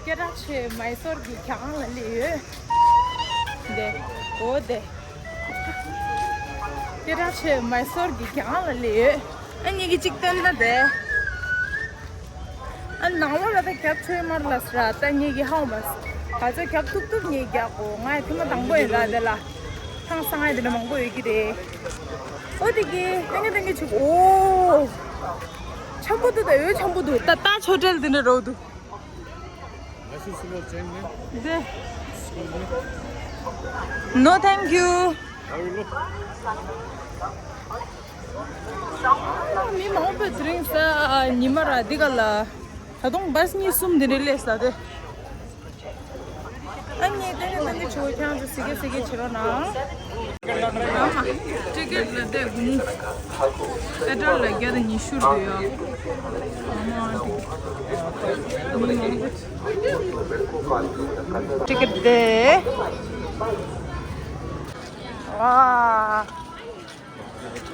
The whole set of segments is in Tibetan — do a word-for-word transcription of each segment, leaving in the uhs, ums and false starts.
སྐད་གྲགས་ཆེ་མའི་སོར་གྱི་གྱང་ལ་སླེབས་ཡོད། དེ། འོ་དེ། སྐད་གྲགས་ཆེ་མའི་སོར་གྱི་གྱང་ལ་སླེབས་ཡོད། ཨ་ངེད་ཀྱིས་གཅིག་བཏོན་ན་དེ། ཨ་ནང་ལོགས་ལ་ད་རྒྱབ་ཆོས་མར་ལ་སྲ་ད་ངེད་ཀྱི་ཧའོ་མ་སི། ག་ཚོད་རྒྱབ་ཐུབ་ཐུབ་ངེད་རྒྱག་གོ། ང་ཡི་ཐེངས་མ་དང་པོ་ཡིན་ད་དེ་ལ། ཐང་སང་ཡ་དེ་འདྲ་མང་པོ་ཡོད་ཀྱི་རེད། ཨོ་དེ་གི་ཏན་གི་ཏན་གི་ཆུ། ཨོ། འཆམ་པོ་འདུག་ད་ཡོད་འཆམ་པོ་འདུག་ད་ད་ཆོ་གྲལ་དེ་འདྲ་རོ་འདུག License to change, man. དེ། Excuse me. No, thank you. How you look? མི་མང་པོས་དེ་རིང་ས་ཉི་མ་ར་འདི་ག་ལ། ད་དུང་བཱས་གཉིས་གསུམ་འདི་འདྲ་སླེབས་ས་དེ། ཨ་ནི་ཏན་གི་ཏན་གི་ཆུ་ཁྱང་ཚོ་སི་གེ་སི་གེ་བྱེད་རོགས་གནང་། ཨ་མ། ཊི་ཀེ་ཊི་ལ་བལྟས་དགུ་མོ། ཨེ་ཊར་ལ་བརྒྱ་དང་ཉི་ཤུ་རེད་ཡ། ཨ་མ། ཊི་ཀེ་ཊི་མི་མང་པོ། ཊི་ཀེ་ཊི་དེ། ཝ།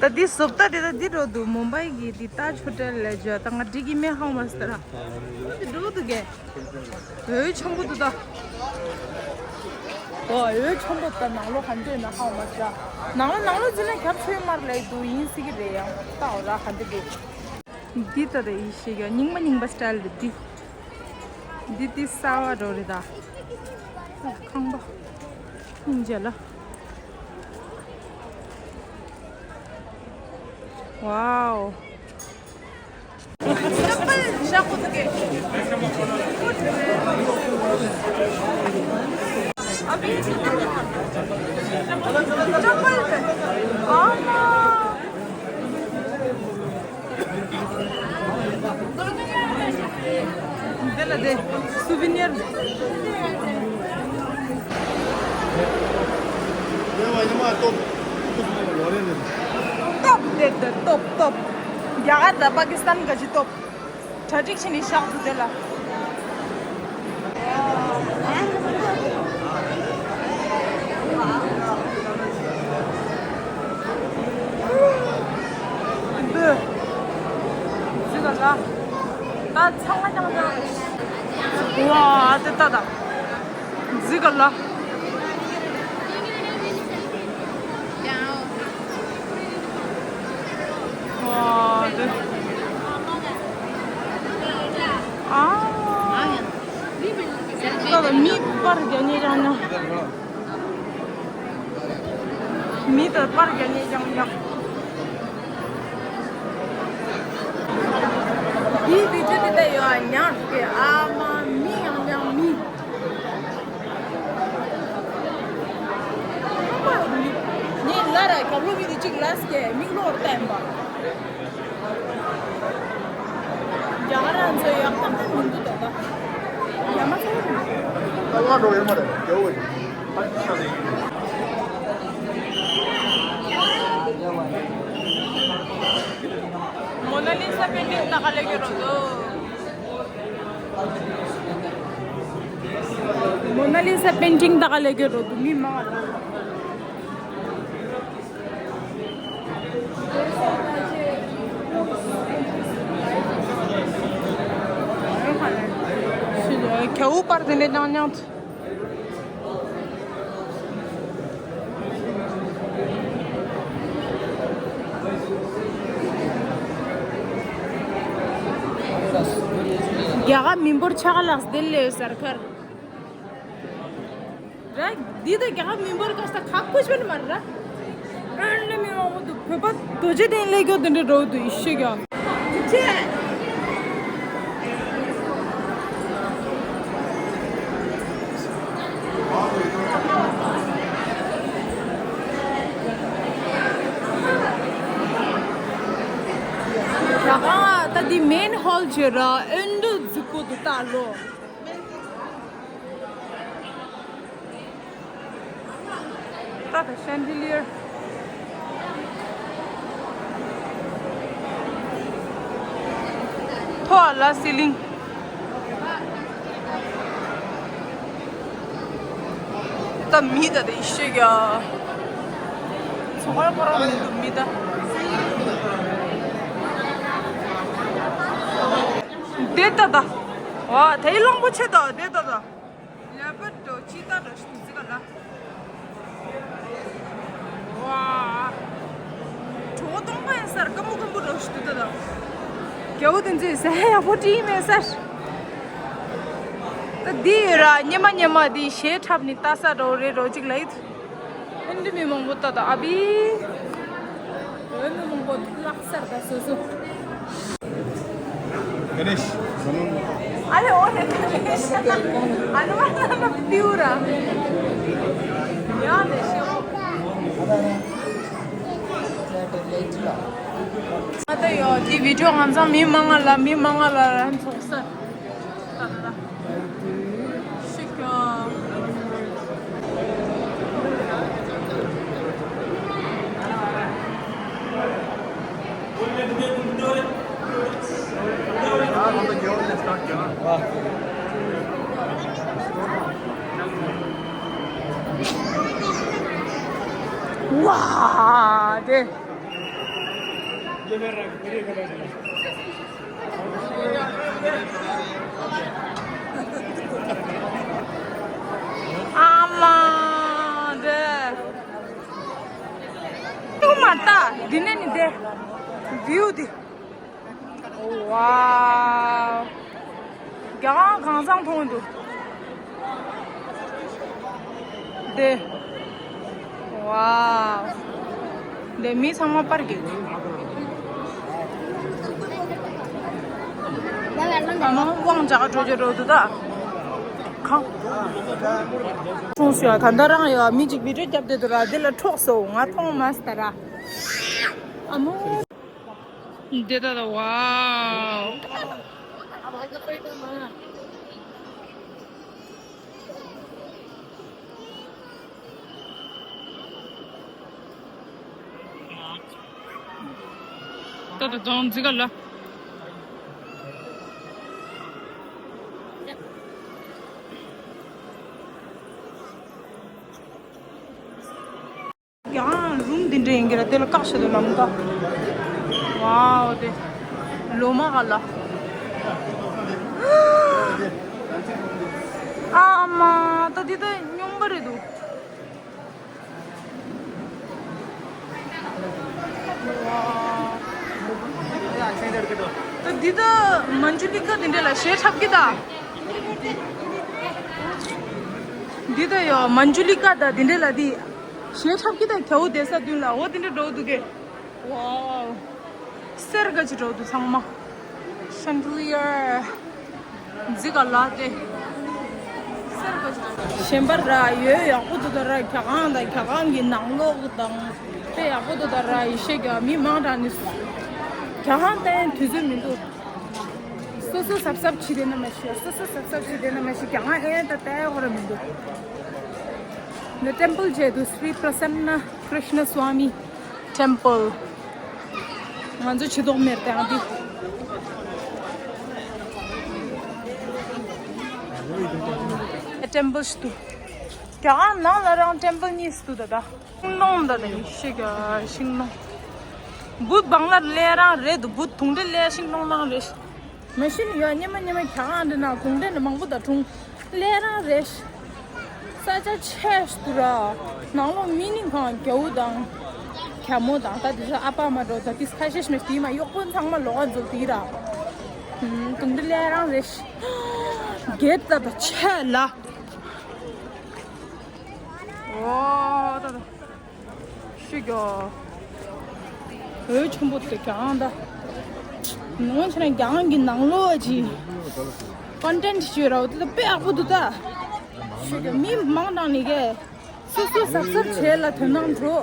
ད་འདི་བཟོ་ལྟ་དེ་ད་འདི་འགྲོ་འདུག་མུམ་བྷའི་གི་འདི་ད་ཆོ་གྲལ་ལ་འཇོག་ད་ང་འགྲིག་གི་མེད་ཧ་མ་སི་ད་ར། འདི་འགྲོ་འདུག་གས། འོད་ཆེན་པོ་འདུག་ད། ཨོ་འོད་ཆེན་པོ་ད་ནང་ལོགས་གང་འདྲ་ཡོད་ན་ཧ་མ་སི་ད། ནང་ལོགས་ནང་ལོགས་འཛུལ་ན་རྒྱབ་ཆོས་མར་ལེགས་འདུག་ཡིན་སྲིད་ཀྱི་རེད་ཡང་ད་འོ་ར་ག་འདྲ་འདུག་འདི་ལྟ་རེ་ཡིན་ཤེས་ཀྱང་རྙིང་མ་རྙིང་པ་སི་ཊལ་རེད་འདི། འདི་འདི་གསར་བ་འགྲོ་རེད་ད། ཨ་ཁང་པ། སྙིང་རྗེ་ལ། ཝའོ། चप्पल ཞག་པོ་ཟིག་གེ། अभी चप्पल पे। ཨ་མ། དེ་ལ་དེ། སུ་བི་ནེར། སྟོབས་དེ་དེ་སྟོབས་སྟོབས། རྒྱ་གར་དང་པ་ཀི་སི་ཐན་ག་ཅི་སྟོབས། གྲ་སྒྲིག་བྱས་ནས་བཞག་འདུག་དེ་ལ། འདི། འདི་ག་ལ། ད་ཚང་མ་ཀྱང་ཀྱང་རེད། ཝ་དེ་ལྟ་ད། འདི་ག་ལ། ཝ་དེ། ཨ། ད་ད་མི་པར་རྒྱག་ནས་ཀྱང་ན། མི་དང་པར་རྒྱག་ནས་ཀྱང་ཡག་འདིའི་བི་ཌིའོ་དེ་ད་ཡོད་ཨ་ཉག་གི་ཨ་མ་མི་ཡང་ཡང་མི། ངས་ལ་ར་གབ་ལོ་མི་དེ་གཅིག་ལ་སྐྱེ་མིག་ལོག་བསྟན་པ། རྒྱ་གར་རང་ཚོའི་ཡག་ཐབས་ད་མི་འདུག་ད་ད། ཡ་མ་ཚོ། ད་ང་འགྲོ་ཡོད་མ་རེད་རྒྱ་བོ་ཡིན། Mona Lisa painting ད་ག་ལེ་གི་རོ་དོ། Mona Lisa painting ད་ག་ལེ་གི་རོ་དོ་མི་མང་ང་ད། རྒྱ་བོ་པར་དེ་འདྲ་ཉང་ཉང་། རྒྱ་གར་མི་འབོར་ཆགས་ལགས་དེ་ལས་སར་ཁར། ར། འདི་ད་རྒྱ་གར་མི་འབོར་ག་ས་ཁག་པོ་ཞིག་མ་ར། ཨ་ནི་མི་མང་པོ་འདུག་བོད་པ་རྡོ་རྗེ་གདན་སླེབས་མཁན་དེ་འདྲ་འགྲོ་འདུག་ཡེ་ཤེས་ཀྱང་། ཅེ། ད་ག་ད་འདི་མེན་ཧོལ་ཅེ་ར་ཨེ་འདྲ་རྫིག་པོ་འདུག་ད་ལོ། ད་ད་ཤན་ཌི་ལི་ཡར། ཐོ་ལ་སི་ལིང་། ད་མི་ད་ད་ཡེ་ཤེས་ཀྱང་། ཚོགས་པ་པོ་རང་མི་འདུག་མི་ད། དེ་ལྟ་ད། ཨ་དེ་གླང་པོ་ཆེ་དང་དེ་དང་དང་། ལེ་པར་ཌི་ཅི་ཏ་འདྲ་ཞིག་འདུག་ཟེར་ག་ལ། ཝ། གྲོགས་སྟོང་པ་ཡིན་སར་སྐམ་པོ་སྐམ་པོ་འདྲ་ཞིག་འདུག་ད་ད། རྒྱལ་པོ་དེ་ཚོས་ཟས་ཡག་པོ་བྲིས་མེད་སར། ད་འདི་ཡོད་ར་ཉི་མ་ཉི་མ་འདི་ཞེ་འཁྲབ་ནི་ལྟ་ས་འགྲོ་རེད་འགྲོ་གཅིག་ལ་ཡིད། ཨེ་འདི་མི་མང་པོ་ལྟ་ད་ཨ་བི། འོན་ཏེ་མང་པོ་ལྷག་སར་ད་སོ་སོ། Ganesh, Saman. Are, oh, Ganesh. Hanuman piura. Ya, Ganesh. ཨ་ད་ཡོ་དེ་བི་ཌིའོ་ང་ཚང་མི་མང་ང་ལ་མི་མང་ང་ལ་རན་ཚོགས་ས། ཤིག་ཨ། ཝ་དེ། ཨ་མ་དེ། ཏུ་མ་ལྟ་འདི་ནས་ནི་དེ། བིའུ་དེ། ཝའོ། རྒྱ་གང་གང་སང་མཐོང་འདུག་དེ། ཝའོ། དེ་མི་ཚང་མ་པར་གྱི། ཨ་མ་དབང་ཅག་འགྲོ་རྒྱུ་འགྲོ་འདུག་ད། ཁང་། གསུངས་སོ་ཡ། ད་ལྟ་རང་ཡ་མི་གཅིག་བི་ཌིའོ་བརྒྱབ་བསྡད་འདུག་ར། དེ་ལ་འཕྲོག་སོང་། ང་མཐོང་མ་སྟ་ར། ཨ་མོ། འདི་ད་ད་ཝའོ། ད་ད་རྫོང་འཛི་ག་ལ། ཡང་རུམ་འདི་འདྲ་ཡིན་གྱི་ར། དེ་ལ་བཀག་ཤེས་དུ་ལམ་ཀ། ཝའོ་དེ། ལོ་མ་ག་ལ། ཨ་མ་ད་འདི་ད་སྙོམས་པ་རེད་འདུག་ད་འདི་ད་མན་ཇུ་ལི་ཀ་འདི་འདྲ་ལ་ཞེ་འཁྲབ་ཀྱི་ད། འདི་ད་ཡོ་མན་ཇུ་ལི་ཀ་ད་འདི་འདྲ་ལ་འདི། ཞེ་འཁྲབ་ཀྱི་ད་གྱ་བོ་བསྡད་ས་མདུན་ལ་འོ་འདི་འདྲ་འགྲོ་འདུག་གས། ཝའོ། སེར་ག་ཅི་འགྲོ་འདུག་ཚང་མ། ཤན་ཏི་ལི་ཡར། འཛི་ག་ལ་དེ། སེར་ག་ཅི་འགྲོ་འདུག་གཞན་པ་ར་ཡོད་ཡག་པོ་འདུག་ད་ར། གྱ་གང་དང་གྱ་གང་གི་ནང་ལོགས་དང་། དཔེ་ཡག་པོ་འདུག་ད་ར། ཡེ་ཤེས་ཀྱི་མི་མང་དྲགས་ནི། གྱ་གང་བལྟས་དུས་ཚོད་མི་འདུག་སོ་སོ་གཟབ་གཟབ་བྱེད་དེ་ན་མ་ཤི། སོ་སོ་གཟབ་གཟབ་བྱེད་དེ་ན་མ་ཤི། གྱ་གང་ཨེ་ད་བལྟས་ཡོད་ར་མི་འདུག་ནི་ཊེམ་པལ་བྱས་འདུག Sri Prasanna Krishna Swami Temple། ང་ཚོ་ཕྱི་ཐོག་མེར་དང་འདི། ཊེམ་པལ་ཞིག་འདུག་གྱ་གང་ནང་ལ་རང་ཊེམ་པལ་གཉིས་སུ་འདུག་ད་ད། ཤིང་སྡོང་ད་ད་ཡེ་ཤེས་ཀྱི་ཤིང་སྡོང་། བུ་བང་ལ་ལས་རང་རེད་འདུག་བུ་དུང་འདྲེ་ལས་ཤིང་སྡོང་ནང་རེད། མ་གཞི་ནས་ཡོད་སྙེ་མ་སྙེ་མ་གྱ་གང་འདྲ་ན་གུང་འདྲ་ནས་མང་པོ་དང་གྲོང་ལས་རང་རེད། ས་ཆ་ཆེ་ཞིག་ཏུ་ར། ནང་ལོགས་མི་ནི་གང་རྒྱ་བོ་དང་། གྱ་མོ་དང་ད་དེ་ཚོ་ཨ་ཕ་མ་འགྲོ་ད་དེ་ཁ་ཤས་ཤིག་མ་དེ་མ་གཡོག་པོ་ཚང་མ་ལོག་ག་འཛུལ་དེ་ར། ཧུམ་དུང་འདི་ལས་རང་རེད། གེ་ད་ད་ཆེ་ལ། ཨོ་ད་ད། ཤི་གོ་འོད་ཆེན་པོ་དེ་གྱང་ད། ནང་ཆེ་ན་གྱང་གི་ནང་ལོགས་ཀྱི་ཀོན་ཊེན་ཊི་བྱོས་ར། འོ་དེ་དཔེ་ཡག་པོ་འདུག་ད། ཤི་གོ་མི་མང་དྲགས་ནི་གས་སོ་སོ་གཟབ་གཟབ་བྱས་ལ་དོ་སྣང་འགྲོ།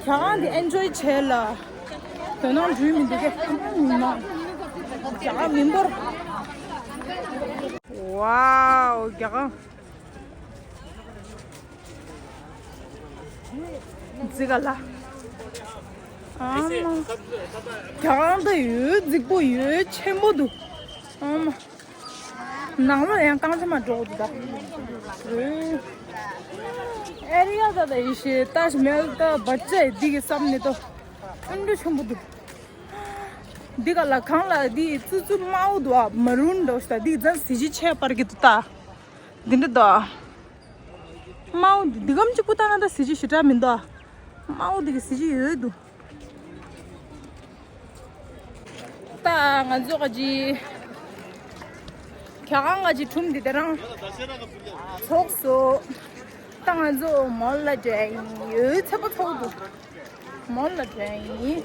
གྱང་དེ་ཨེན་ཇོའི་བྱས་ལ་དོ་སྣང་འགྲུལ་མི་འདུག་གས། མི་མང་གྱང་མི་འབོར། ཝའོ་གྱང་། འཛི་ག་ལ། ཨ་མ། གྱང་ད་ཡོད་རྫིག་པོ་ཡོད་ཆེན་པོ་འདུག་ཨ་མ། ནང་ལོགས་ཡང་རྐང་ཆ་མ་འགྲོ་འདུག་ད། ཨེ་རི་ཡ་ད་ད་ཡེ་ཤེས་ཏཱཇ་མ་ཧལ་ད་བ་ཅ་འདི་གི་བསམ་ནི་ཏོ། ཨེ་འདྲ་ཆེན་པོ་འདུག་འདི་ག་ལ་གང་ལ་འདི་ཙུ་ཙུ་དམར་པོ་འདུག་ཨ། མ་རུན་འདྲ་པོ་ཞིག་དང་འདི་གཟན་གཟི་བརྗིད་ཆེ་བར་གྱི་འདུག་ད། འདི་འདྲ་འདུག་ཨ། དམར་པོ་འདི་འདི་གམ་གཅིག་པུ་ལྟ་ན་ད་གཟི་བརྗིད་ཞེ་དྲག་མི་འདུག་ཨ། དམར་པོ་འདི་གི་གཟི་བརྗིད་ཡོད་འདུག་ད་ང་ཚོ་ག་ཅི། ག་གང་ག་ཅི་ཁྲོམ་འདི་དེ་རང་ཚོགས་སོ། ད་ང་ཚོ་མོལ་ལ་འགྲོ་ཡིན། ཡོད་ཚད་པ་ཚོགས་འདུག་མོལ་ལ་འགྲོ་ཡིན།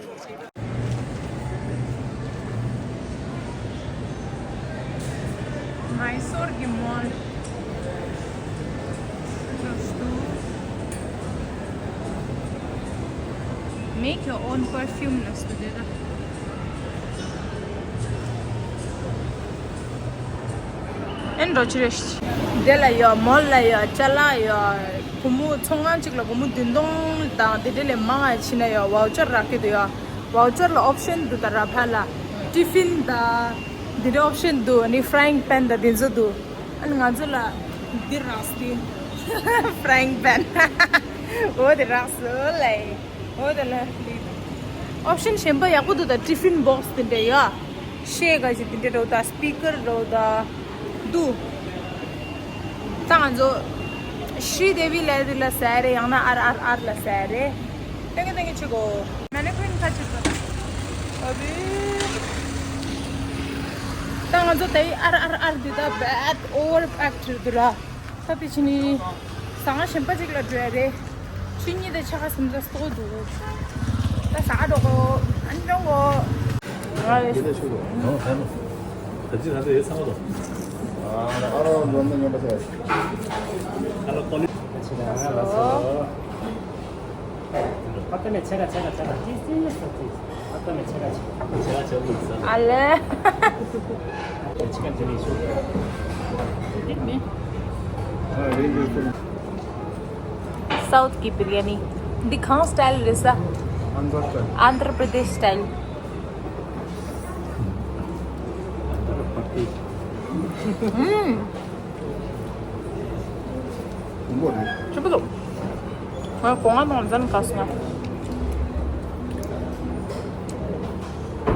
མའི་སོར་གྱི་མོལ། Make your own perfume ལ་སུ་དེ་ད། ཨེ་འགྲོ་ཅི་རེད། དེ་ལ་ཡོད། མོལ་ལ་ཡོད། ཅ་ལག་ཡོད། སྒོར་མོ་ཚོང་ཁང་གཅིག་ལ་སྒོར་མོ་བདུན་སྟོང་དང་དེ་འདྲ་ལས་མང་ང་ཕྱིན་ན་ཡོད། ཝའུ་ཅར་རག་གི་འདུག་ཡོད། ཝའུ་ཅར་ལ་ཨོབ་ཤན་འདུག་ད་ར་ཕ་ལ། ཏི་ཕིན་དང་དེ་འདྲ་ཨོབ་ཤན་འདུག་ཨ་ནི་ཕ་རའིང་པན་དང་དེ་ཚོ་འདུག་ཨ་ནི་ང་ཚོ་ལ་འདི་རག་སྟེ། ཕ་རའིང་པན། འོ་དེ་རག་སོང་ལེ། འོ་དེ་ལ་འདི། ཨོབ་ཤན་གཞན་པ་ཡག་པོ་འདུག་ད་ཏི་ཕིན་བོག་སི་དེ་འདྲ་ཡོད། ཤེལ་ག་ཅིག་དེ་འདྲ་རོ་ད་སི་པི་ཀར་རོ་ད་འདུག་ད་ང་ཚོ་ཤྲི་དེ་བི་ལ་དེ་ལ་ཟེར་རེད། ཡང་ན་ཨར་ཨར་ཨར་ལ་ཟེར་རེད། ཏེང་ཏེང་ཆི་གོ། མེ་ནི་ཀུན་ཁ་ཆི་གོ་ད། ཨ་བི། ད་ང་ཚོ་དེ་ཨར་ཨར་ཨར་འདི་ད་བེད་ཨོ་ཝར་པེག་འདུག་ར། ད་དེ་ཕྱི་ནི་ཟ་ཁང་གཞན་པ་ཅིག་ལ་འགྲོ་ཡ་རེད། ཆུ་གཉིས་དང་ཕྱེད་ཀ་ཟིན་ཙང་ལྟོགས་འདུག་ད་ཟ་འགྲོ་གོ་ཨ་འགྲོ་གོ་ང་རེད། ད་ཅི་ད་ཚོད་ཡོད་ཚང་མ་དང་། ཨ་རོ་འགྲོ་ན་ཉམས་པ་ཆེ། ཨ་ལ་ཀོ་ལི། ཁ་ཏ་མེ་ཆེ་ག་ཆེ་ག་ཆེ་ག་ཅི་སི་ནི་སོ་ཅི། ཁ་ཏ་མེ་ཆེ་ག་ཆེ་ག་ཆེ་ག་ཆེ་ག་ཨ་ལེ། ཆེ་ག་ཆེ་ག་ཆེ་ག་ཆེ་ག་ཆེ་ག་ཆེ་ག་ཆེ་ག་South གི་བི་རི་ཡ་ནི། འདི་གང་སི་ཊལ་རེད་ས། Andhra style. Andhra Pradesh style. ཨུམ། ཆུ་བུ་ལོ། ང་གོང་ང་དང་འཛན་ག་སོང་ང་།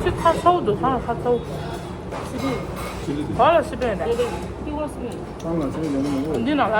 ཆུ་ཚ་ཚ་བོ་འདུག་ཚང་ཚ་ཚ་བོ། ག་ལ་སི་པན་རེད། འདི་ན་ལ།